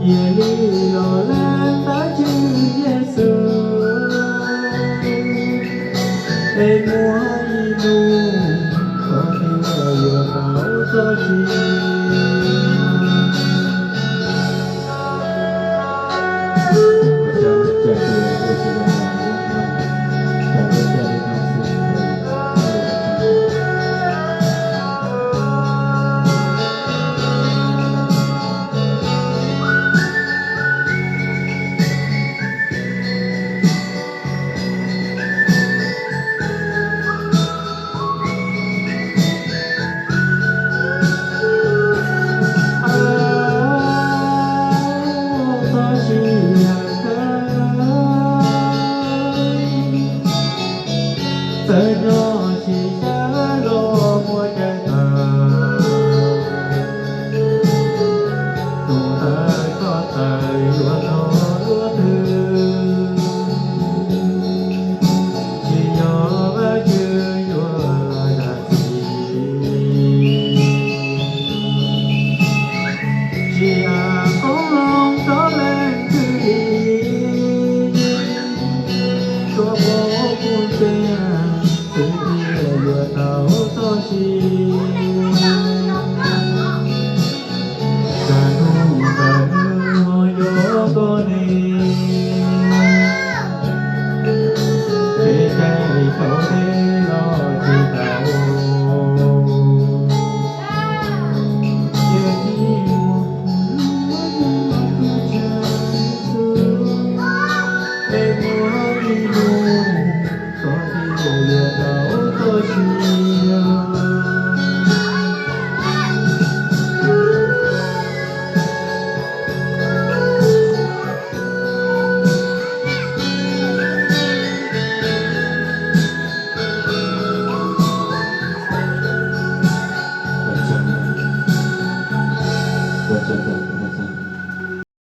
Cia li los lees tab tsi Yexus, es muaj ib hnub koj thiaj yuav tau txoj sia. Txoj sia kawg, txawm nyob tsis xyav los muaj cai tawm, tus ntawd koj tawm yuav tau luaj twg, tsis yog Vajtswv yuav los zam txim. Tsis hais qoob loo rov leej twg li, tsuas pom kuv tiag, xwb tiag yuav tau txoj sia. Tsam hnub ntawd nws ho yuav koj ne, kev cai tau deb los tsis tau, yog tsis muaj Vajtswv, es muaj ib hnub koj thiaj yuav tau txoj sia.